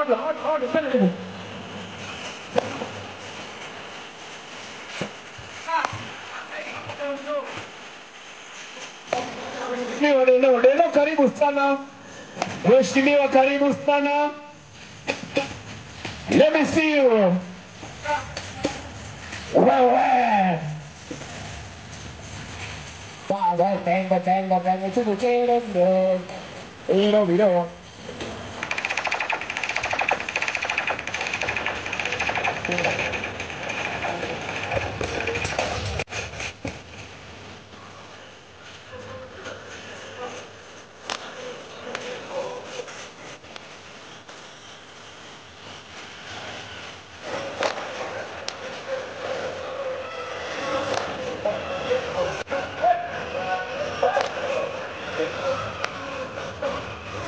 Order, order, order, twende. Mheshimiwa Deno, Deno karibu sana. Mheshimiwa karibu sana. Let me see you. Wewe. Tengo, tengo, tengo, tengo, tengo, Iro, miro.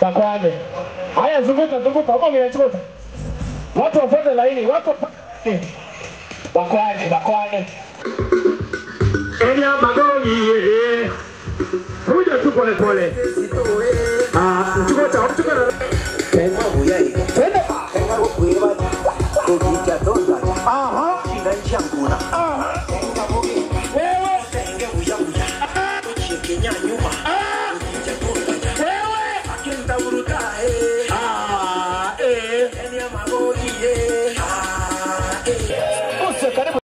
Bakwane. Haya, zunguka zunguka, huko ninachukua. Watu wafuate laini, watu wafuate. Bakwane, bakwane. Enya magogi eh. Kuja tu pole pole. Ah, mchukua cha mchukua na Twende. Aha. Aha. Wewe. Wewe. Ah, eh. Uso karibu.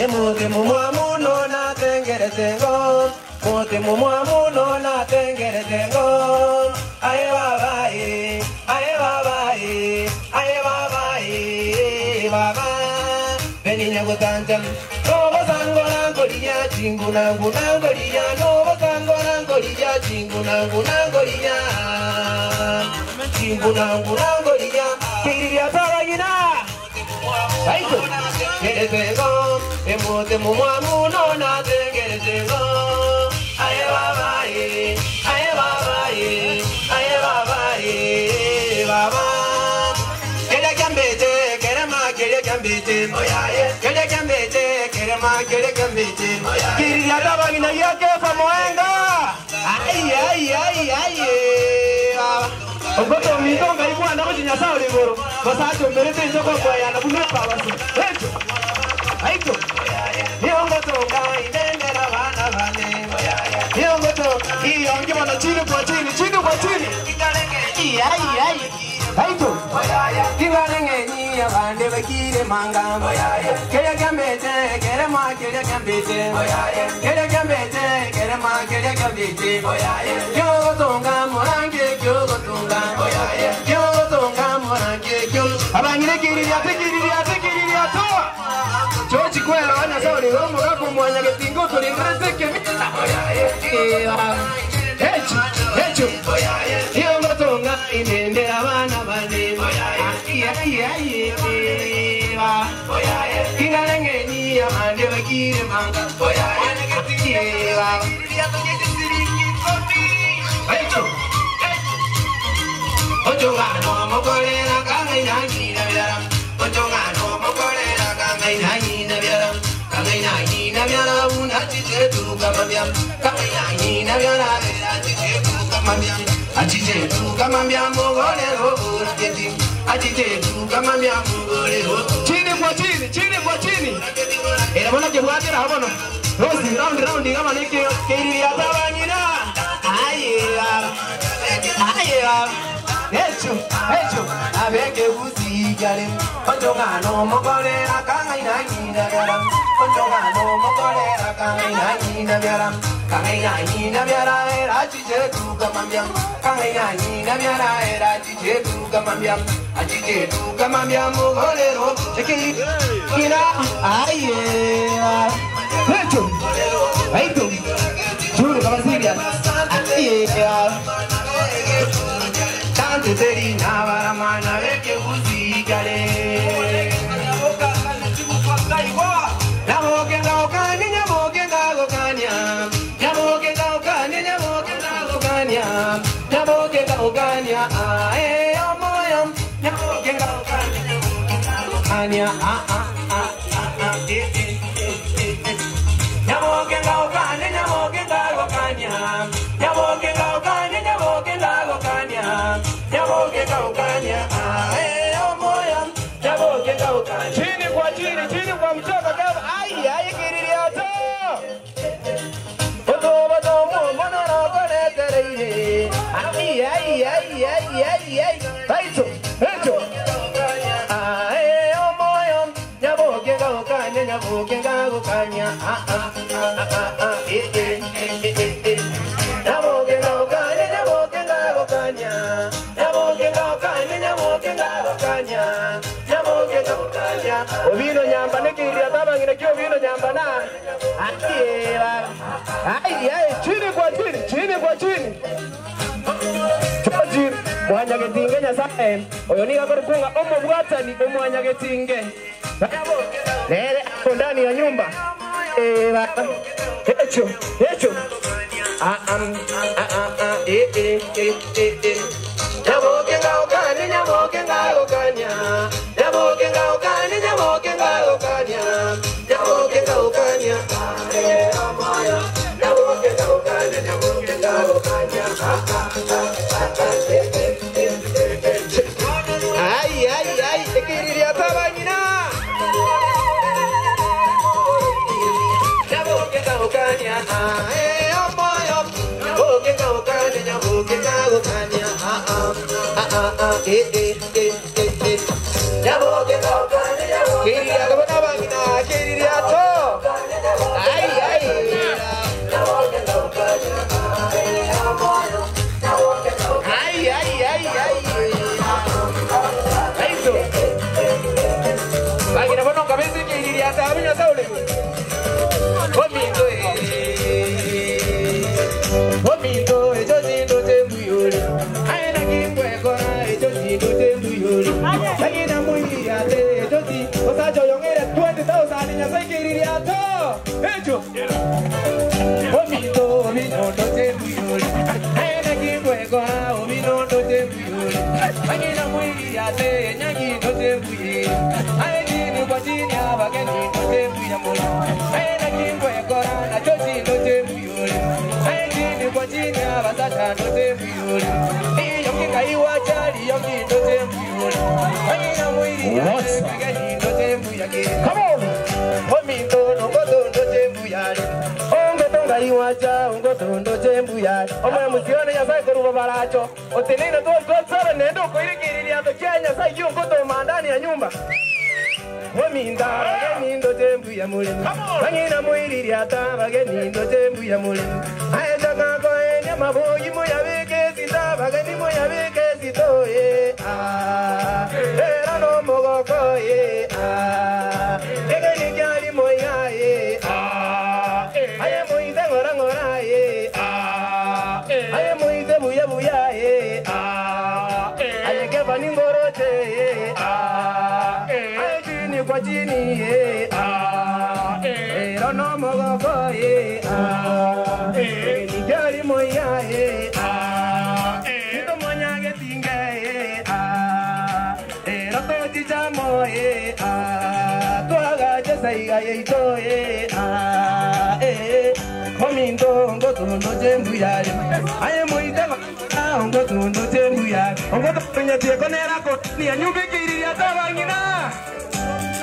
Emuti mumwamuno natengeretengo Muti mumwamuno natengeretengo Aye baba e, aye baba e, aye baba e, baba Beninya gutantam Nobo sango nangoliya chingu nangu nangoliya Nobo sango nangoliya chingu nangu nangoliya Chingu nangu nangoliya Kiriya tabagina Aito Geretengo Emote mumwamuno natengeretengo Aye baba e, aye baba e, aye baba e, baba Kere kambete, kere ma kere kambete Kere kambete, kere ma kere kambete Kiriya tabagina yake pamoenga Ai ai ai ai baba Ogoto mintonga ikwana kuchinyasa uligoro Basacho mberete njoko kwa yana bunupa basu Echo Aito Niongotonga inendera bana bane Niongotonga Iyongi bana chini kwa chini chini kwa chini Ai ai Aito Kibareng'enyi abande bakire manga Kere kambete kere ma kere kambete Kere kambete kere ma kere kambete Kyogotonga morange kyogotonga Kyogotonga morange kyo Abangire kiriria tikiriria tikiriria toa Chochi kwela wana sauri romo kako mwanya getingo tulindrese kemita Echo echo Kyogotonga inendera abana bane Kingaleng'enyi abande bakire manga Echo Ochongano mokolera kangainanyina byala Ochongano mokolera kangainanyina byala Kangainanyina byala unachichetuka mabya Kangainanyina byala erachichetuka mabya Achichetuka mabya mogolero uraketi Achichetuka mabya mogolero Chini kwa chini, chini kwa chini. Era bona ke bwatera habono. Rosi round round kama niki kiriya tabanyina. Aye aye Echo echo abeke buzijale Ochongano mokolera kangainanyina byala Ochongano mokolera kangainanyina byala Kangainanyina byala era chichetuka mambya Kangainanyina byala era chichetuka Chini kwa chini, chini kwa mchanga kama ai ai kiririato. Otoba tomo monoro konetereire. Ai ai ai ai ai ai. Baito, echo. Ai omoyo, nyaboke gokanya, nyaboke gokanya. Ah ah ah ah ah eh eh eh eh eh. Nyaboke gokanya, nyaboke gokanya. Nyaboke gokanya, nyaboke gokanya. Obino nyamba nikiria tabangire kio obino nyamba na akiera ai ai chini kwa chini chini kwa chini Choji mwanyagetinge Nyasaye oyo niga korukunga omobwatani omwanyagetinge lele ako ndani ya nyumba eh echo echo ah ah ah ah eh eh eh eh nyaboke ngaokane nyaboke ngaokanya nyaboke ngaokane nyaboke ngaokanya nyaboke ngaokanya amoyo nyaboke ngaokane nyaboke ngaokanya ai ai ai ekiriria tabanyina nyaboke ngaokanya amoyo nyaboke ngaokane nyaboke ngaokanya ah ah ah eh eh eh eh nyaboke ngaokane nyaboke kiriria tabanyina kiriria to ai ai nyaboke ngaokane amoyo nyaboke ai ai ai ai aizo bagina bono kabezi kiriria tabinya saule ominto ominto ejo zinto tembuyole aina kikwekora ejo zinto tembuyole agina muyiate ejo zi osacho yongere 20,000 nyasaye kiriria to ejo ominto ominto tembuyole aina kikwekora ominto tembuyole agina muyiate nyaginto tembuye aina kwa chini abageni tembuyamula aina kikwekora nacho zinto tembuyole aina kwa chini abasata tembuyole iyo kikaiwa chali yo kinto tembuyole agina muyiate nyaginto tembuyake. Come on. Ominto nongotondo tembuyale ongotonga ongotondo tembuyale omwe musione Nyasaye koruba baracho otenene tuokotsara nende okoirekeriria tokia Nyasaye giongoto ndani ya nyumba ominda bagenindo tembuya mulimi bangina muiriria ta bagenindo tembuya mulimi aetaka koenia maboyi muyabike sita bageni muyabike sito ye ah era no mogoko ye ah egeni kyali moya ye ah aye muite ngora ngora ye ah aye muite buya buya ye ah aye kevani ngoroche ye ah aye chini kwa chini ye ah era no mogoko ye ah egeni kyali moya ye ah ito mwanyagetinge ye ah era tochichamo ye ah twagache saiga ye ito ye ah eh ominto ngotondo tembuyale aye muite ngotondo tembuyale ongotonya tiekonera konia nyumbikiriria tabangina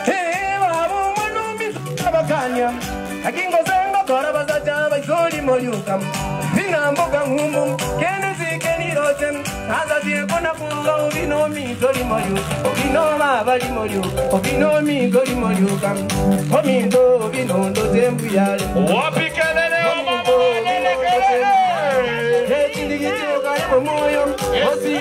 eh babu mwanumbi abakanya akingozengo kora basacha baisoli moliuka vinamboka ngumbu kene zikeniroche azaziekona kuga ubinomi tolimoliuka obinoma balimoliuka obinomi tolimoliuka ominto obinondo tembuyale Wapi kelele wa mama kelele ekindigitiokaye momoyo osi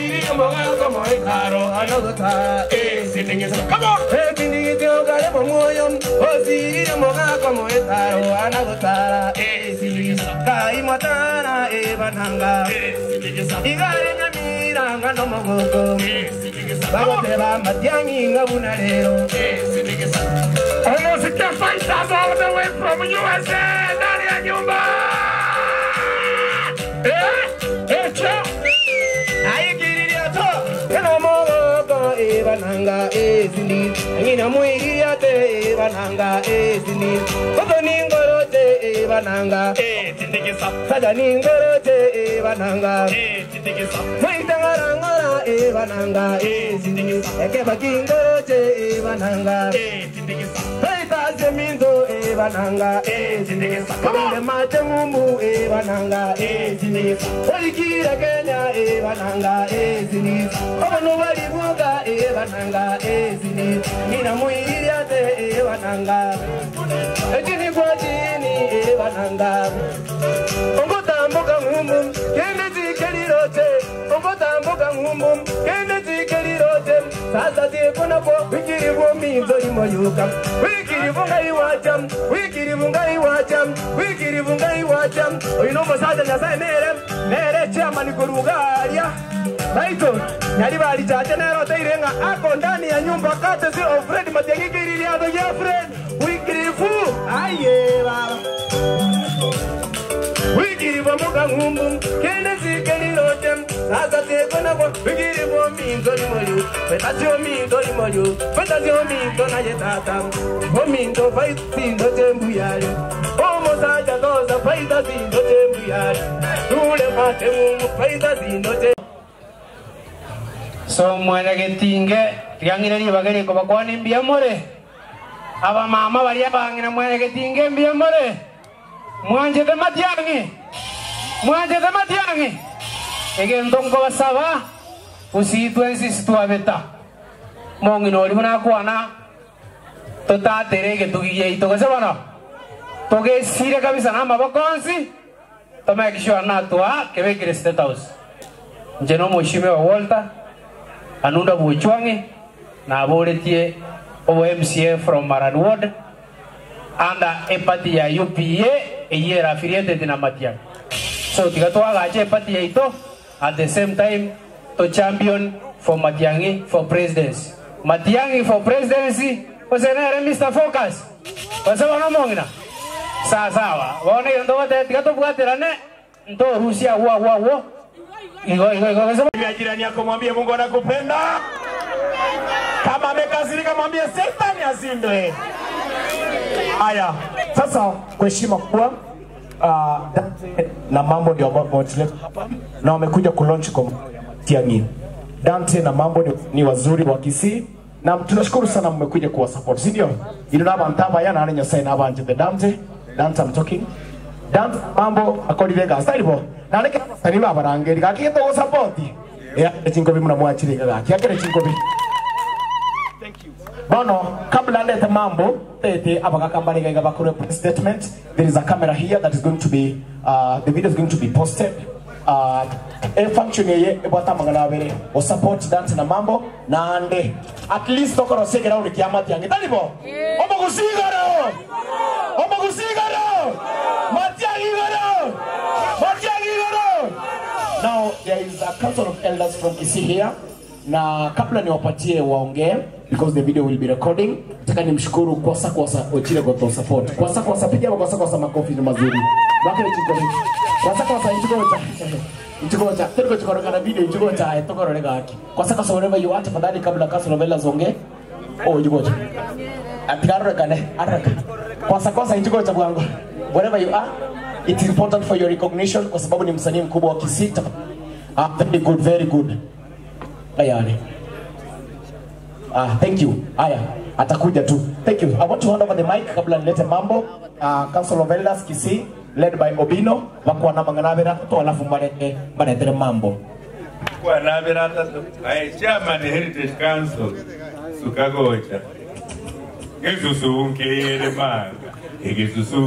Omosike fighters all the way from USA ndani ya nyumba. Eh, echo. So mwene getinge tiang'ire ribaga rikobakwana mbuya more abamama baria bang'ina mwene getinge mbuya more mwanchete matiang'i mwanchete matiang'i egento nkobasaba usitwe ensisi twabeta mong'ina oria buna akwana totatere egetugi giaito gose bono togesire kabisa na amaboko onsi tomake sure natwa kebekire State House nche na omoshime wa Walter anunda buchwangi na aboretie obo MCA from Maran Ward under a party ya UPA eyera affiliated na Matiang'i. So tiga twagache party yaito at the same time to champion for Matiang'i for presidency. Matiang'i for presidency osenere Mr. Focus. Osema no mongina. Sawa sawa. Waone ndo wote tiga tobwaterane ndo rusia wa wa wa. Igo igo igo sema Ya jirani yako mwambie Mungu anakupenda. Kama amekasirika mwambie shetani ashindwe. Haya, sasa kwa heshima kubwa Dante na Mambo ndio ambao wametuleta hapa na wamekuja kulaunch kwa Matiang'i. Dante na Mambo ni wazuri wa Kisii na tunashukuru sana mmekuja kuwa support, si ndio? Ino naba ntaba yana ane nyasaye nabanje the Dante. Dante I'm talking. Dante Mambo akorire gasa ilipo. Na neke sani baba rangeri gaki to support. Ya chingobi mna mwachire gaki. Akere chingobi. Bono, kabla ndete mambo, tete abakakambani gaiga bakure press statement. There is a camera here that is going to be, the video is going to be posted. E function yeye, ebwata mangana abere, o support Dante na Mambo, na ande. At least tokoro sege rauri kiamati yangi. Talibo? Omo gusigaro! Omo gusigaro! Matiangi goro! Matiangi goro! Now, there is a council of elders from Kisii here. Na kabla niwapatie waongee because the video will be recording, nataka nimshukuru Kwasa Kwasa Ochile kwa support. Kwasa Kwasa piga Kwasa Kwasa makofi ni mazuri. Bakere chikori. Kwasa Kwasa ichikocha. Ichikocha. Tuko chikoro kana video ichikocha etokoro rega haki. Kwasa Kwasa wherever you are tafadhali kabla Council of Elders ongee. Oh ichikocha. Atigaro kane araka. Kwasa Kwasa ichikocha bwangu. Wherever you are, it's important for your recognition kwa sababu ni msanii mkubwa wa Kisii. Ah, very good, very good. Ayane. Thank you. Aya, atakuja tu. Thank you. I want to hand over the mic kabla nilete mambo. Council of Elders Kisii led by Obino wakuwa na manganabera to alafu mbaretere mambo. Kwa nabera tatu. Ai, Chairman Heritage Council sukagocha. Ngezusu unkere manga. Egesusu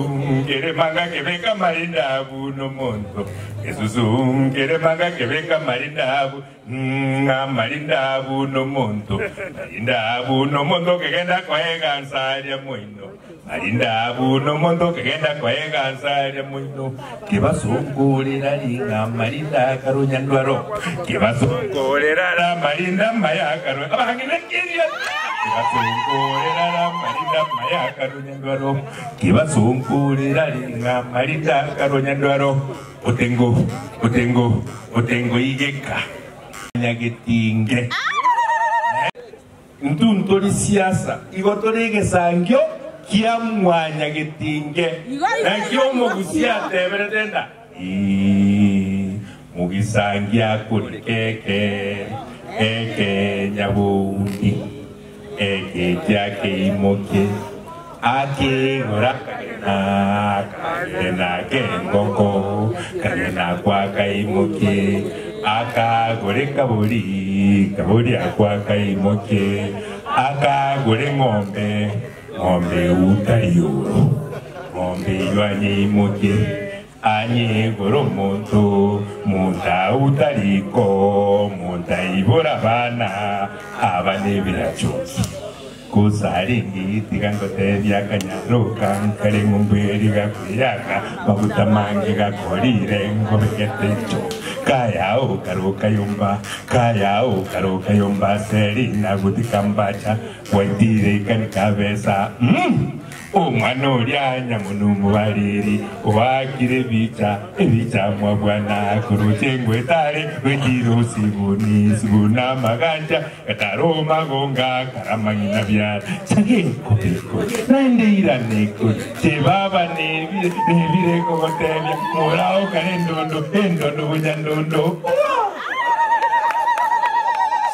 nkere manga kebeka amarindabu nomonto Egesusu nkere manga kebeka amarindabu Ng'a amarindabu nomonto Marindabu nomonto kegenda koega nsaria moino Marindabu nomonto kegenda koega nsaria moino Kebasongorera ring'a amarinda akaronya ndwaro Kebasongorera amarinda amaya akaronya Abang'ina keria Kebasongorera amarinda amaya akaronya ndwaro Kebasongorera ring'a amarinda akaronya ndwaro Otengo, otengo, otengo igeka nyagetinge. Intwe ntori siasa, igo tore egesangio kia mwanyagetinge. Naki omogusia ateberete nda, Ii, mogisangi akori keke, eke nyaboundi, eke kiakeimokie, Akeigora akagena, akagena k'engoko, kagena kwakaimokie, akagora ekabori, kabori akwakaimokie, akagora eng'ombe, ng'ombe eutari oro, ng'ombe eyio anyeimokie, anyeigore omonto, monto autariko, monto aibore abana, aba nebirachoki. Gose arenge, tiga ngotebie akanyaroka nkare ng'umbu eri gakweyaka maguta mange gakorire ngobegete incho. Kayao karoka yomba, kayao karoka yomba seri nagutika mbacha gwaitire ikani kabesa mm. Omwana oria nyamonwa omobariri, oakire ebicha, ebicha mwa bwana, koroche engwetare, goetire osibuni, sibuna amagancha, gataro magonga, karamang'ina biara, chage enkobeko, naende irane ekori, chebaba nebire, nebire ekogotebia, morao kare endondo, endondo bonyandondo.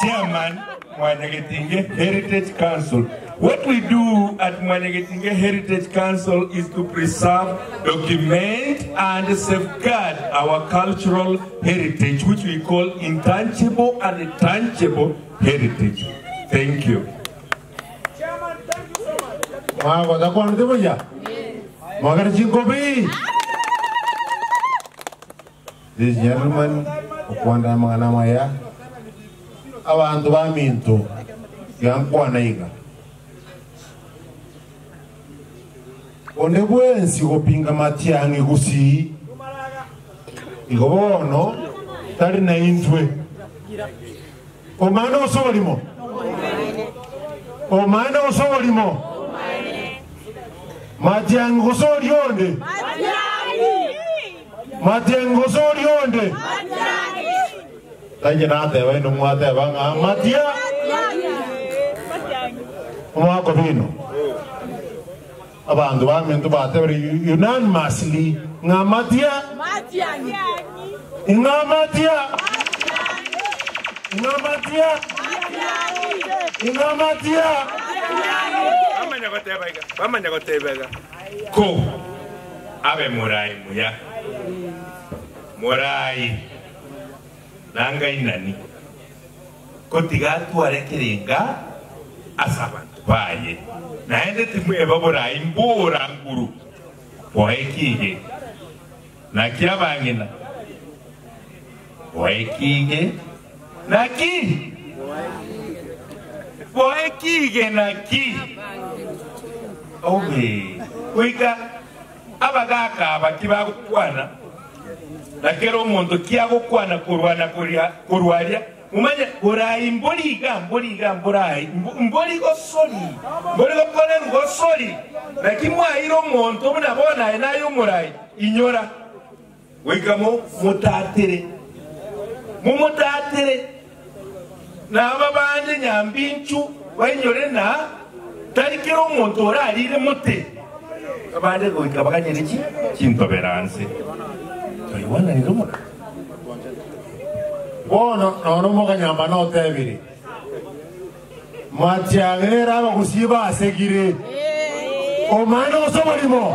Chairman, Mwanyagetinge Heritage Council. What we do at Mwanyagetinge Heritage Council is to preserve, document, and safeguard our cultural heritage, which we call intangible and tangible heritage. Thank you. Mwagotha kwanete buya? Mwagere chinkobi? This gentleman okwanda amang'ana amaya abanto baminto tiga nkwana iga. Onde bwensi gopinga matiang'i gusii igo bono tari naintwe. Omana ose oborimo? Omana ose oborimo? Matiang'i gose oria onde? Matiang'i gose oria onde? Tainche nateba inwe mwateba ng'a matia omwaka bino. Abanto baminto batebire unanimously ng'a matia ing'a matia ing'a matia ing'a matia. Bamanya goteba iga, bamanya goteba iga, Ko abe morai muya, morai nangainani, ko tiga atware ekerenga ase abanto baye, naende timweba borai mbora nguru boe kige. Naki abang'ina boe kige, naki boe kige, naki obe goika abagaka aba tibagokwana na kera omonto kiagokwana korwana koria korwa aria Momanye, borai mbori iga, mbori iga, mborai, mbori gosori, mbori gokorerwa gosori. Naki mwaeire omonto buna bono aye naye omorai, inyora, goika momotatere, momotatere. Na aba bande nyambinchu bainyore na tari kera omonto orarire mote, abande goika baganyere chintoberanse. Toigwananire omorai. Bono nonya omoganyamba notebire, Matiang'ere abagusii basegire, Omaene gose oborimo?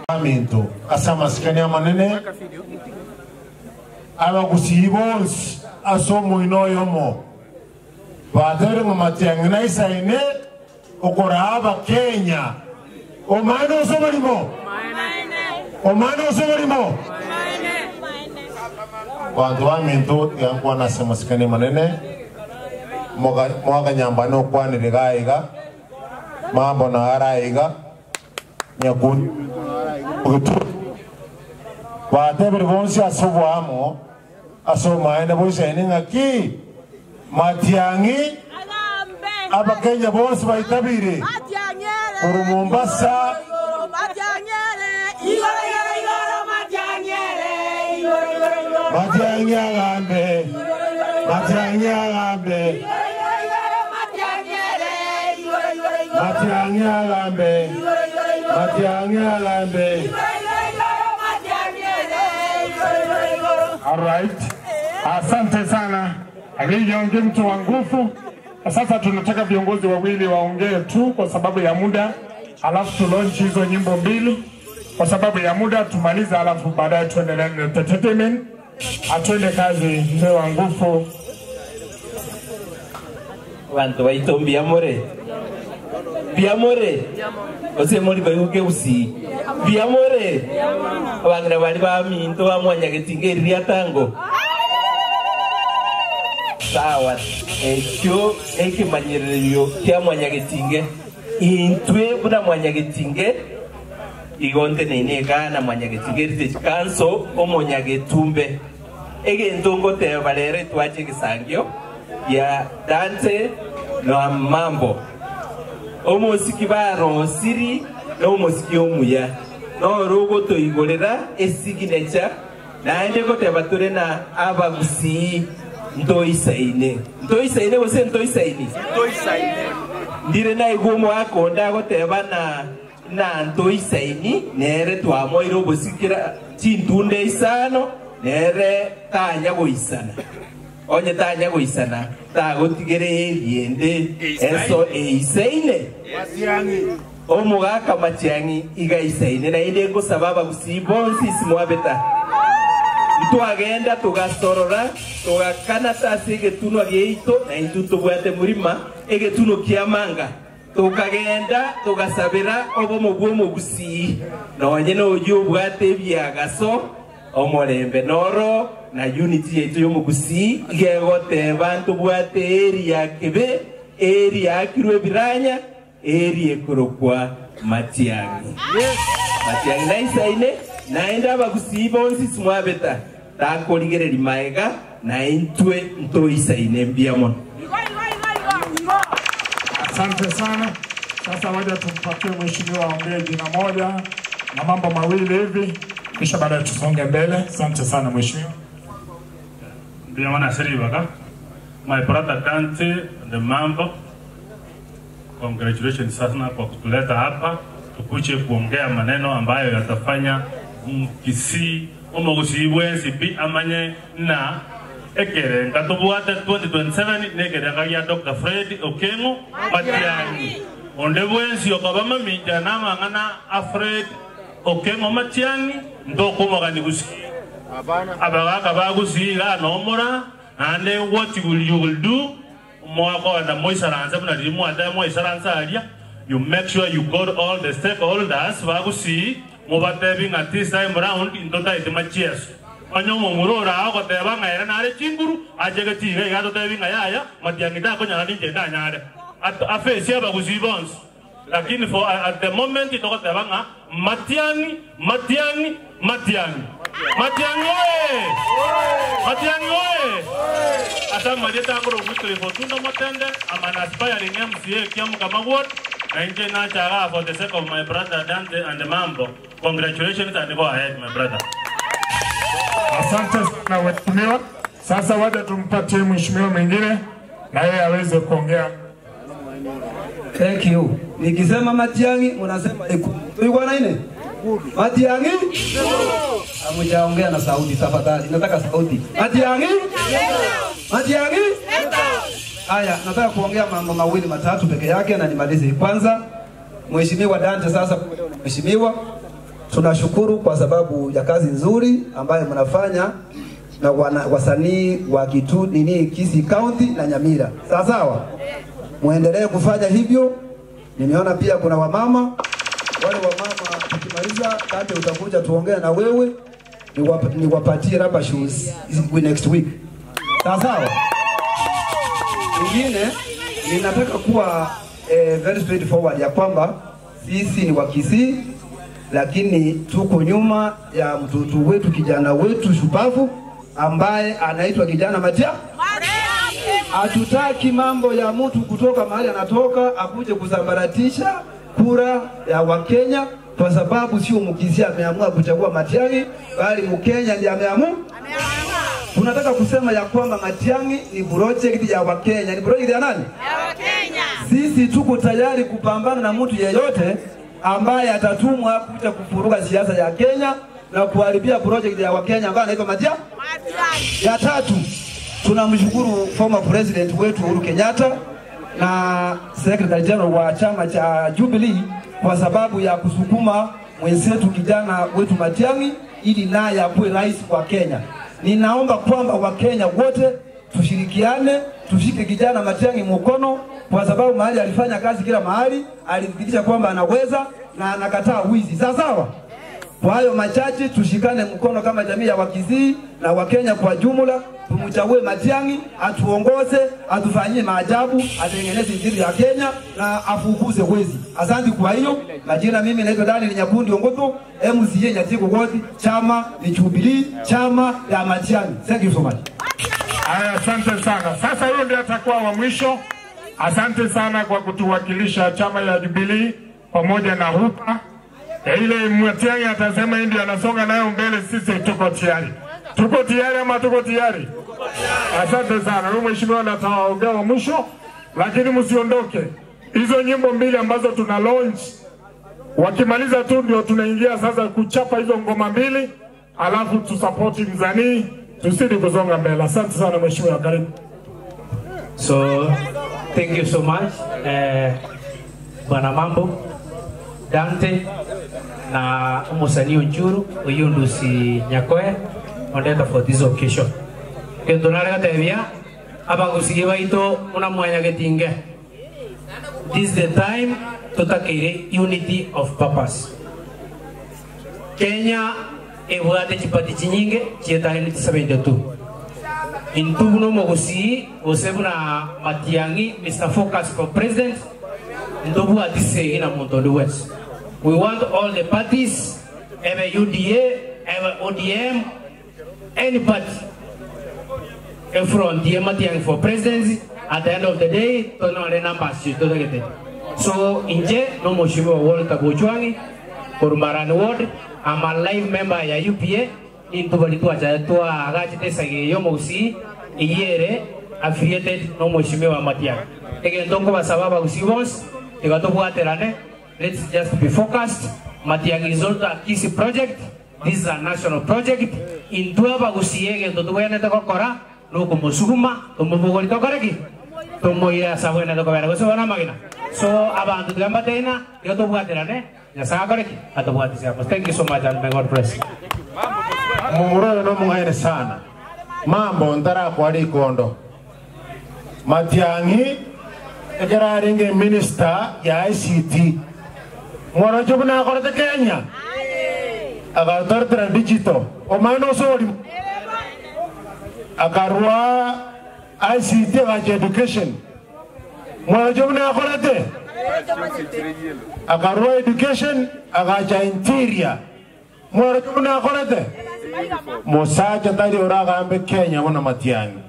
Baminto, ase amasikani amanene, abagusii bonsi ase omoino oyomo batebire ng'a Matiang'i naisaine okoraa Abakenya. Omaene ase oborimo? Omaene ase oborimo? Banto baminto, tiga nkwane ase amasikani amanene, moga- mwakanyambane okwanire iga iga, mambo naro aiga, nyakundi ogetu- Batebire bonsi ase oboamo ase omoene boisaine ng'aki? Matiang'i, Abakenya bonsi baitabire korwa Mombasa. Matiang'i agambe, Matiang'i agambe, Matiang'i agambe, Matiang'i agambe. Alright. Asante sana Aliyonge mtu wa nguvu. Na Sasa tunataka viongozi wawili waongee tu kwa sababu ya muda, alafu tu launch hizo nyimbo mbili kwa sababu ya muda tumalize, alafu baadaye tuendelee na entertainment. Atwende kazi, mzee wa nguvu. Bantu baito mbiamore mbiamore ose muri baiguke gusii mbiamore abang'ina bari baminto bamwanyagetinga eriria tango sawa ekyo ekimanyererio kia mwanyagetinge intwe buna mwanyagetinge igonte neine egana mwanyagetinge heritage council omonyagetumbe egento ngoteba rero etwache egesangio ya Dante na Mambo omosiki barosiri na omosiki omuya noro ogotoigorera esignature naende goteba tore na abagusii ntoisaine ntoisaine gose ntoisaini ndire naigwa omwaka onde agoteba na na ntoisaini nere twamoire obosikira chintunda isano nere tanya goisana onye tanya goisana tagotigere eriende eso eisaine omogaka matiang'i igaisaine naende ngosaba abagusii bonsi isimwabeta ntwagenda tugasorora tugakana ase egetunwa giaito na intwe tobwate murima egetuno kia manga tukagenda tugasabira obomo bwa omogusii nonye noyo obwate ebiagaso omorembe noro na unity yaitu yomogusii igegoteba ntobwate eri ya kebe eri yakirwe ebiranya eri ekorokwa matiang'i matiang'i naisaine naende abagusii bonsi simwabeta takorigereria maega na intwe ntoisaine mbia mono. Asante sana. Sasa waja tumpatie mheshimiwa aongee jina moja na mambo mawili hivi, kisha baadaye tusonge mbele. Asante sana mheshimiwa. Mbiyamana Siribaka, my brother Dante the Mambo, congratulations sana kwa kutuleta hapa tukuje kuongea maneno ambayo yatafanya Mkisii omogusii bwensi pi amanye na ekerenga tobwate 2027 nekerenga gia Dr. Fred Okengo Matiang'i onde bwensi okaba maminja namang'ana a Fred Okengo Matiang'i ntokomogani gusii abagaka bagusii iga nomora naende what will you will do mwakona moisaransa buna riri mwate moisaransa aria you make sure you got all the stakeholders bagusii mubatebi ng'a this time round ntotaete machieso onye omomura ora ogoteba ng'a ere nare chinguru achege tiga iga totebi ng'a yaya matiang'i takonyara ninche ndanyare afesi abagusii bonsi lakini for at the moment togoteba ng'a matiang'i matiang'i matiang'i matiang'i oye matiang'i oye asa marieta akoro Wycliffe Otundo Motende I'm an aspiring MCA Kiamukama Ward na inche nachaga for the sake of my brother Dante and Mambo congratulations and go ahead my brother. Asante sana mheshimiwa. Sasa wacha tumpatie mheshimiwa mwingine na yeye aweze kuongea. Thank you. Nikisema Matiang'i unasema Ikulu. Tulikuwa na nini? Matiang'i? Hamujaongea na sauti tafadhali. Nataka sauti. Matiang'i? Matiang'i? Haya, nataka kuongea mambo mawili matatu peke yake na nimalize. Kwanza, Mheshimiwa Dante, sasa Mheshimiwa, tunashukuru kwa sababu ya kazi nzuri ambayo mnafanya na wana, wasanii wa Kitu nini Kisii County na Nyamira. Sawa sawa, muendelee kufanya hivyo. Nimeona pia kuna wamama Wale wa mama tukimaliza kate utakuja tuongee na wewe niwapatie rubber shoes next week. Sawa sawa. Ingine ninataka kuwa very straightforward ya kwamba sisi ni Wakisii lakini tuko nyuma ya mtoto wetu kijana wetu shupavu ambaye anaitwa kijana Matia. Hatutaki mambo ya mtu kutoka mahali anatoka akuje kusambaratisha kura ya Wakenya, kwa sababu sio Mkisii ameamua kuchagua Matiang'i, bali Mkenya ndiye ameamua. Tunataka kusema ya kwamba Matiang'i ni project ya Wakenya. Ni project ya nani? Ya Wakenya. Sisi tuko tayari kupambana na mtu yeyote ambaye atatumwa kuja kufuruga siasa ya Kenya na kuharibia project ya Wakenya ambayo anaitwa Matiang'i. Ya tatu, tunamshukuru former president wetu Uhuru Kenyatta na secretary general wa chama cha Jubilee kwa sababu ya kusukuma mwenzetu kijana wetu Matiang'i ili naye akuwe rais wa Kenya. Ninaomba kwamba Wakenya wote tushirikiane, tushike kijana Matiang'i mkono, kwa sababu mahali alifanya kazi kila mahali, alithibitisha kwamba anaweza na anakataa wizi. Sawa sawa. Kwa hayo machache, tushikane mkono kama jamii ya Wakisii na Wakenya kwa jumla, tumchague Matiang'i atuongoze, atufanyie maajabu, atengeneze injili ya Kenya na afukuze wezi. Asante kwa hiyo. Majina mimi naitwa Daniel Nyakundi Ongotho, MCA Nyatiko Ward, chama ni Jubilee, chama ya Matiang'i. Thank you so much. Haya, asante sana. Sasa huyo ndiye atakuwa wa mwisho. Asante sana kwa kutuwakilisha chama ya Jubilee pamoja na HUPA. Ile Matiang'i atasema hii ndio anasonga nayo mbele, sisi tuko tayari. Tuko tayari ama tuko tayari? Asante sana. Huyu mheshimiwa ndiye ataongea wa mwisho, lakini msiondoke. Hizo nyimbo mbili ambazo tuna launch, wakimaliza tu ndio tunaingia sasa kuchapa hizo ngoma mbili, alafu tusapoti mzanii, tuzidi kusonga mbele. Asante sana mheshimiwa, karibu. So thank you so much Bwana Mambo Dante na umusanii Onchuru oyundusi Nyakoe ondeta for this occasion. Kintu nare gatebia abagusii baito muna mwanya getinge. This is the time tutakeire unity of purpose. Kenya ebwate chipati chinyinge chietani 72 intu buno mogusii gose buna Matiang'i Mr. Focus for President ntobwati segi na muntu onde bwensi. We want all the parties, ebe UDA, ebe ODM, any party e front ye Matiang'i for presidency. At the end of the day tonore numbers chitotagete. So inje no mheshimiwa Walter Bochwangi Korumarani Ward, I'm a live member ya UPA intubali twacha twagachite sageyo mogusii iyere affiliated no mheshimiwa Matiang'i. Egento nkobasaba abagusii bonsi tiga tobwaterane. Let's just be focused. Matiang'i is not a Kisii project. This is a national project. Intwe abagusii egento tobwenerete gokora nokomosuguma tomobogori tokoreki tomoire ase abwenerete kobera gose bono amagena. So abantu tiga mbateina tiga tobwaterane Nyasaye akoreki atobwatisia. Thank you so much and may God bless. Mumuroyo no mung'aini sana mambo ntarakwa rikondo Matiang'i ekeraringe minister ya ICT mworocho buna akorete Kenya agatortera digital omano osori akarwa ICT agacha education mworocho buna akorete akarwa education agacha interior mworocho buna akorete musacha tari oragambe Kenya buna Matiang'i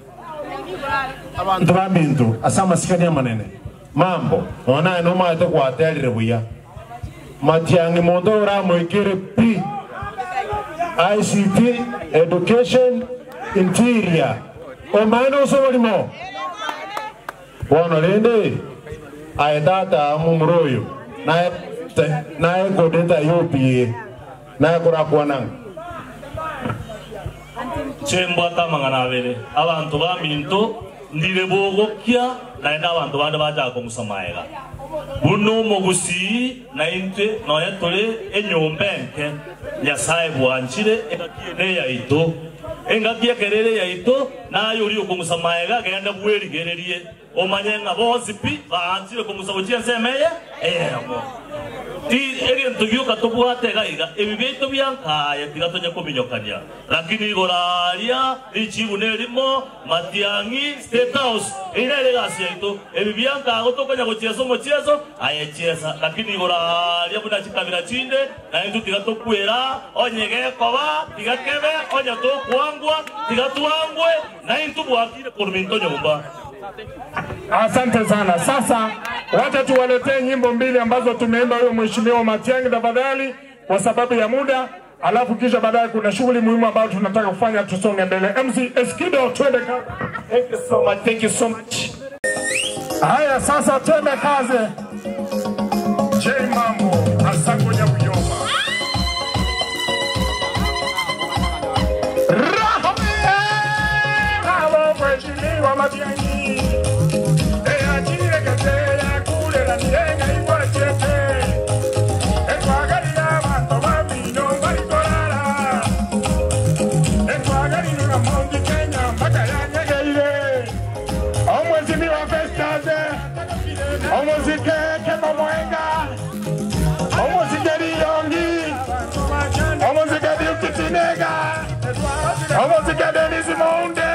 abantu ba mintu ase amasikani amanene mambo onaye nomaete gwaterire buya Matiang'i monto oramoikere pi ICT education interior omaene osoborimo bono rende aye tata mumura oyo naye naye kodeta UPA naye korakwananga chembwata amang'ana abere abantu ba minto ndire bogokia naende abantu bande bachaka komusamaega buno omogusii naintwe nonya tore enyomba enke Nyasaye bwanchire engaki ene yaito engaki ekerere yaito naye ori okomusamaega genda bwerigererie omanye ng'a bonsi pi baanchire komusa gochia ensemo eye eyemo. Ti egento gioka tobwate iga iga, ebi biaito bia nkaye tiga tonye kominyokania. Lakini igoro aria richibu nerimo, Matiang'i, State House, eyio nere egasi yaito. Ebi bia nkago tokonya gochiesa omochieso, aye chiesa. Lakini igoro aria buna chikabira chinde, naintwe tiga tokwera, onye gekoba, tiga kebe, onye tokwangwa, tiga twangwe, naintwe bwakire korwa minto nyomba. Asante sana. Sasa wacha tuwaletee nyimbo mbili ambazo tumeimba huyo mheshimiwa Matiang'i tafadhali, kwa sababu ya muda, alafu kisha baadaye kuna shughuli muhimu ambayo tunataka kufanya, tusonge mbele. MC Eskido, twende kazi. Thank you so much. Thank you so much. Haya, sasa twende kazi. J Mambo Asango Nyabuyoma. Raha mheshimiwa Matiang'i. Omwezimiwa Festus, omuzike Kemo Mwenga, omuzike Liyongi, omuzike Dukitinega, omuzike Denis Mounde,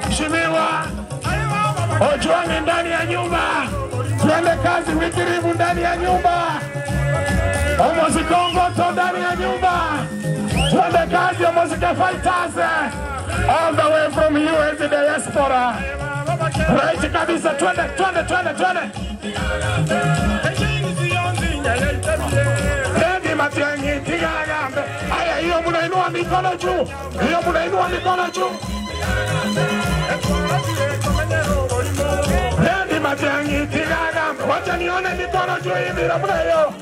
Mheshimiwa Ojwang ndani ya nyumba, twende kazi wikirivu ndani ya nyumba, Omozikongoto ndani ya nyumba, twende kazi Omozike Fighters, all the way from US diaspora. Right kabisa, twende twende twende twende. Ready Matiang'i, tigagambe. Haya, hiyo mnainua mikono juu, hiyo mnainua mikono juu. Ready Matiang'i, tigagambe. Wacha nione mikono juu hivi namna hiyo.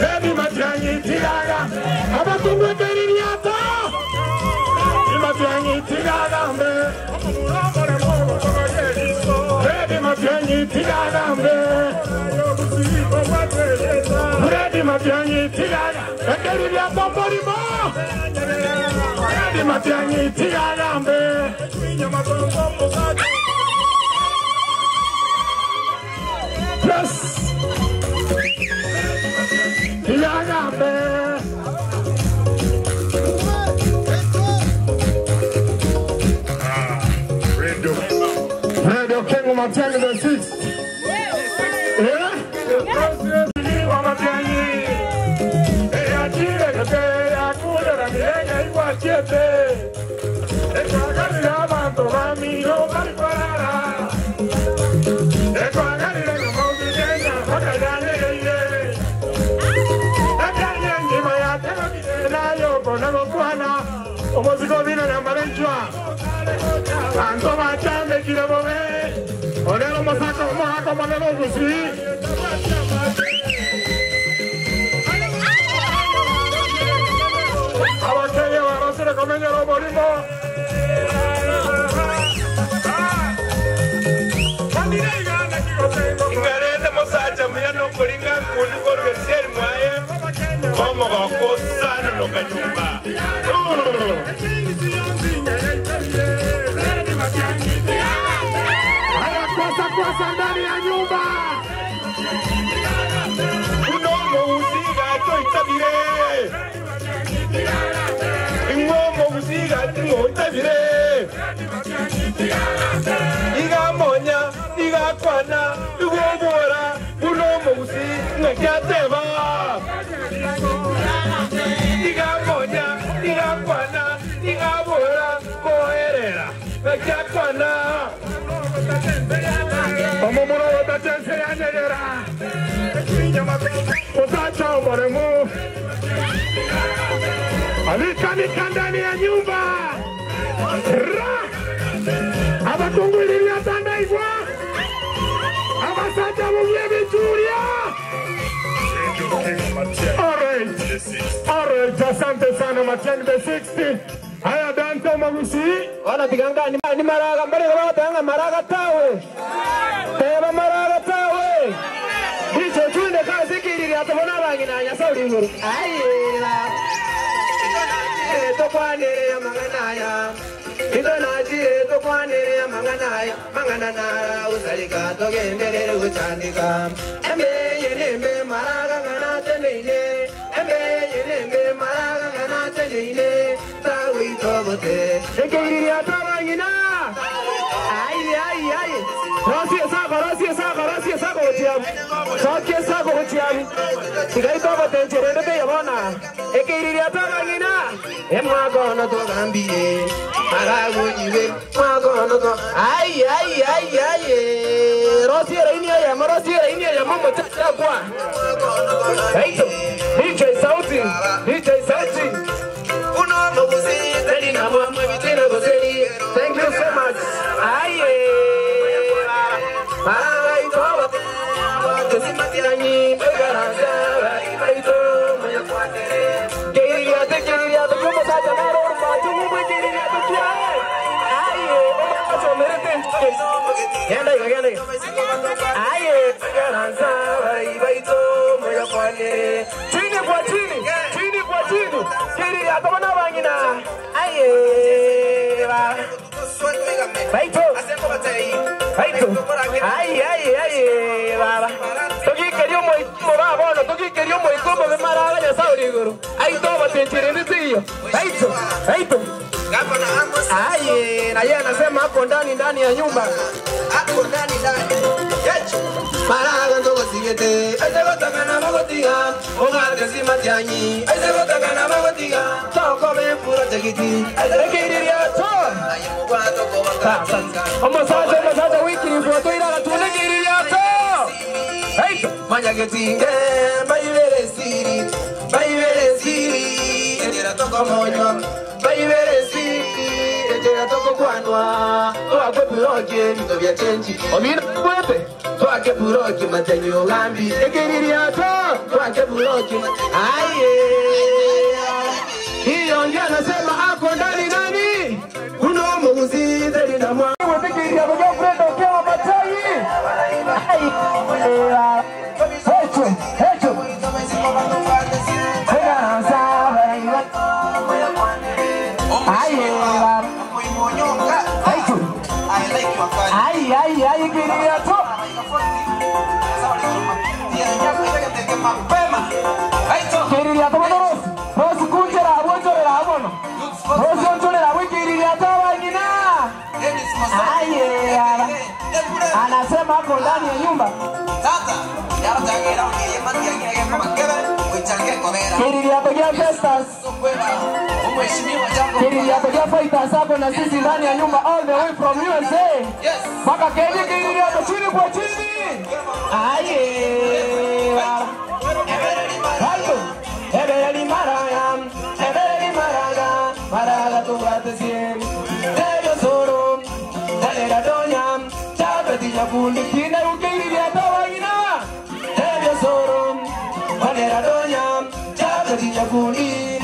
Ready Matiang'i, tigagambe. Abakumwekeliliata. Matiang'i, tigagambe. Ready Matiang'i, tigagambe. Ready Matiang'i, tigaga. Ekelilia tombolimo. Ready Matiang'i, tigagambe. Yes. Tigagambe. Radio King Matiang'i the sixth. Yeah? Omoziko bino nambalenjwa bantu bacambekile bobe olelo mosako mohako monelo ogusi abakenya barosire komenyera omorimo Ingarende musacha muya nokuringa nkundi korugesieri mwaye omogoko sana nokanyumba Haya, kwasa kwasa ndani ya nyumba unomo usiga toitabire ing'omo usiga ting'oitabire igamonya igakwana igobora unomo usi ng'akiateba igamonya igakwana igabora koerera ng'akiakwana omomuro wotatense yanyegera usacha omoremu alikanika ndani ya nyumba ra abakungulilia tandaigwa abasacha mumye bichuria Alright. Alright, asante sana Matiang'i the 60. Haya Dante Magusi. Wana tiganga ni ni maraga mbere batanga maraga tawe. Teba maraga tawe. Bicho chunde kazi kiriri atabona bangina nyasauri nguru. Ayela. Tokwanere ya magana ya. Itonachire tokwanire amang'ana aya mang'ana nara usarika togenderere guchandika embeye nembe maraga ng'ana teneine embeye nembe maraga ng'ana teneine tawitobote Ekeiriria tabang'ina. Ai ai ai. Rosie sako rosie sako rosie sako gochiabu. Sokie sako gochiabu. Tigai togotencherere teyabona. Ekeiriria tabang'ina. Emwakono togambire maragunyiwe mwakono to Ai ai ai ai. Rosie raini eyemo rosie raini eyemo mochachakwa. Aito. DJ sauti. DJ sauti. uno mugusiteli na mwamwe bitena goseli. Thank you so much. Aye. Chini kwa chini, chini kwa chini. Kiri ya tobana bangina. Aye. Baito. Baito. Ai ai ai baba. Togikerio moikumo babono, togikerio moikumo bemaraga Nyasaye ori igoro. Ai toba tencherende tiyo. Baito. Baito. Aye, na yeye anasema hapo ndani ndani ya nyumba. Hapo ndani ndani. Maraga ndogosigete aizegotagana bagotiga ogate simatianyi aizegotagana bagotiga tokobe purojekiti Ekiriria to. Omusacha omusacha wikiri foto irara tunekiriria to. Baito. Manyagetinge baibere siri baibere siri etera tokomonywa baibere siri etera tokokwanwa twake puroki ebinto bya chenji Omina bwete. twake puroki matenyi ogambi Ekiriria to. twake puroki Aye. Hiyo ndio anasema ako ndani nani? uno mugusiteri na mwa Wetekiria kwa Fred Okewa Matai. Ai. Hecho, hecho. Aye. Ai ai ai kiriria to. Kiriria to bono Rose. Rose kunjera abonjorera abono. Rose onjorera wikiriria to bangina. Aye. ara. Anasema ako ndani ya nyumba. Kiriria to gia Festus. Kiriria to gia Fighters ako na sisi ndani ya nyumba all the way from USA. Mpaka Kenya kiriria to chini kwa chini. Aye. ara. Alto. Ebereri maraya, ebereri maraga, maraga tubate sien. Teyo soro, telera doña, chapeti yakundi Kina ukiriria to bangina. Teyo soro, telera doña, chapeti yakundi.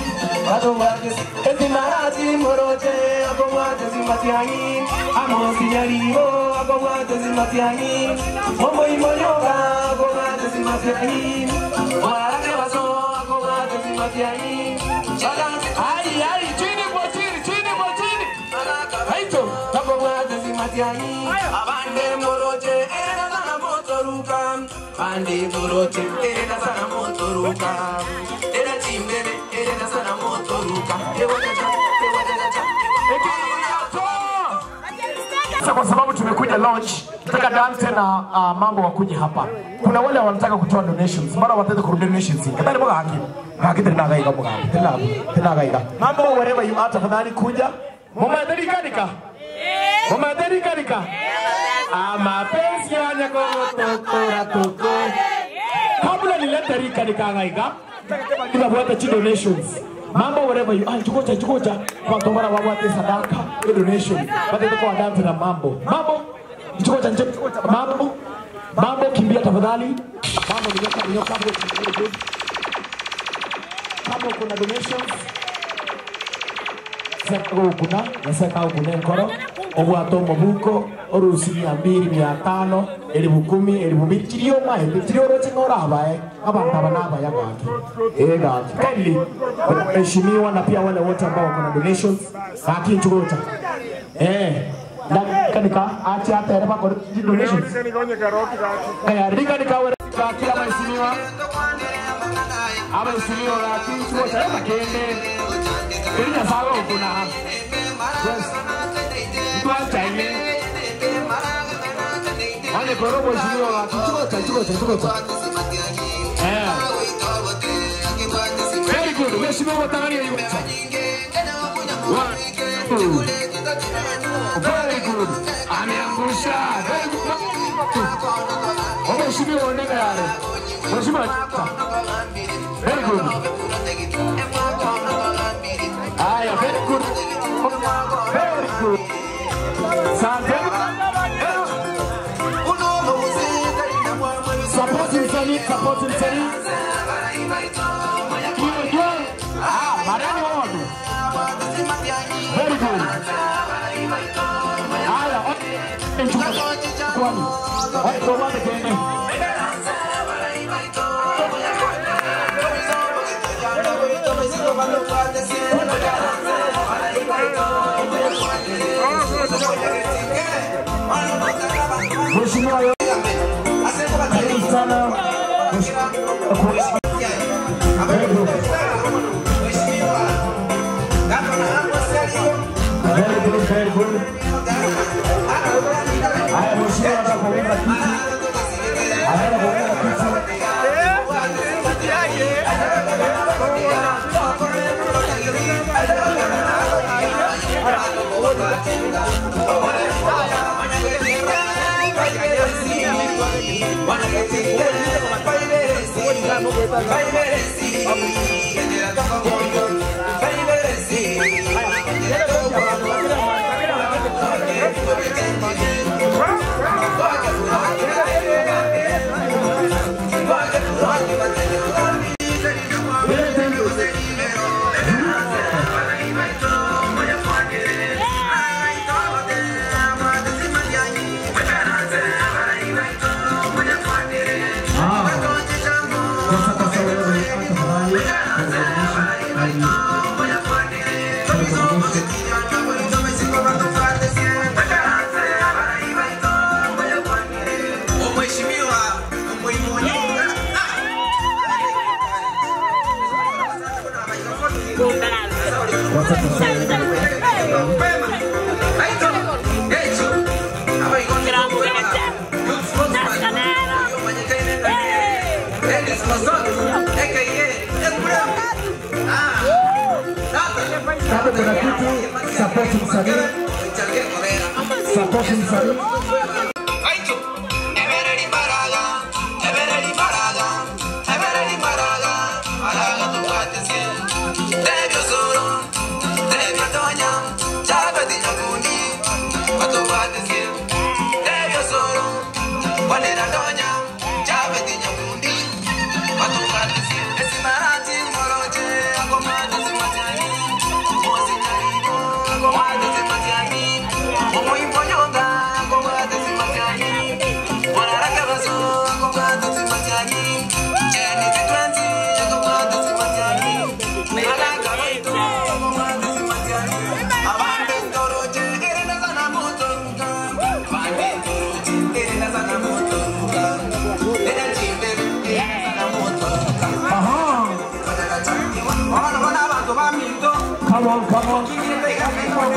Atubate esi moroche, akomwate simatiangi, amosi nyaribo, akomwate simatiangi, momo imoyoga, akomwate simatiangi, warake baso, akomwate simatiangi, Ai ai chini kwa chini chini kwa chini. Aito. akomwate simatiangi, abande moroche, era sana motoruka, bande moroche, era sana motoruka, era chimbebe, era sana motoruka, ewajaja, ewajaja, Ekiriria to. Sasa kwa sababu tumekuja launch, nataka Dante na mambo wakuje hapa. Kuna wale wanataka kutoa donations, mara wataka kurudi donations. Kadhani mwa haki. Haki tena gaiga mwa. Tena tena gaiga. Mambo wherever you are tafadhali kuja. Mama kanika. Mama kanika. Amapenzi yanya kwa toko. Kabla nilete rika nikangaiga. Nibabwate chi donations. Mambo wherever you are, chukocha chukocha. Kwa tombara wabwate sadaka, hiyo donation. Bado kwa Dante na mambo. Mambo chukocha chukocha mambo. Mambo kimbia tafadhali. Mambo ninyoka ninyoka very good. Kama kuna donations sekagokuna neseka enkoro obwate omobuko orusi 200 500 10,000 2,000 chiri omaete chiri oroche ng'a orabae abantu aba nabaya gaki eh gaki kindly mheshimiwa na pia wale wote ambao wako na donations gaki nchugocha Eh, ndakanika ache atere bakore donations. Eh, rikanika were gaki abaisimiwa. Abaisimiwa gaki chuo cha makende. Iri nyasaye okuna. Yes. Twachaine. Ane koro mheshimiwa gaki chuo cha chuo cha chuo cha. Eh. Very good. Mheshimiwa Watangania yuko. One, two. Very good. Ameangusha. Very good. Mheshimiwa Ondega yale. Mheshimiwa. Very good. Haya, very good. Very good. Asante. Support msanii, support msanii. Ah, marani wadu. Very good. Haya, kwani. Watu wote kende. Mheshimiwa karibu sana. Very good. Very good, very good. Haya, mheshimiwa anataka kuongeza kitu. Anataka kuongeza kitu. Kama kuna kitu support msanii, support msanii. Aha. Come on, come on.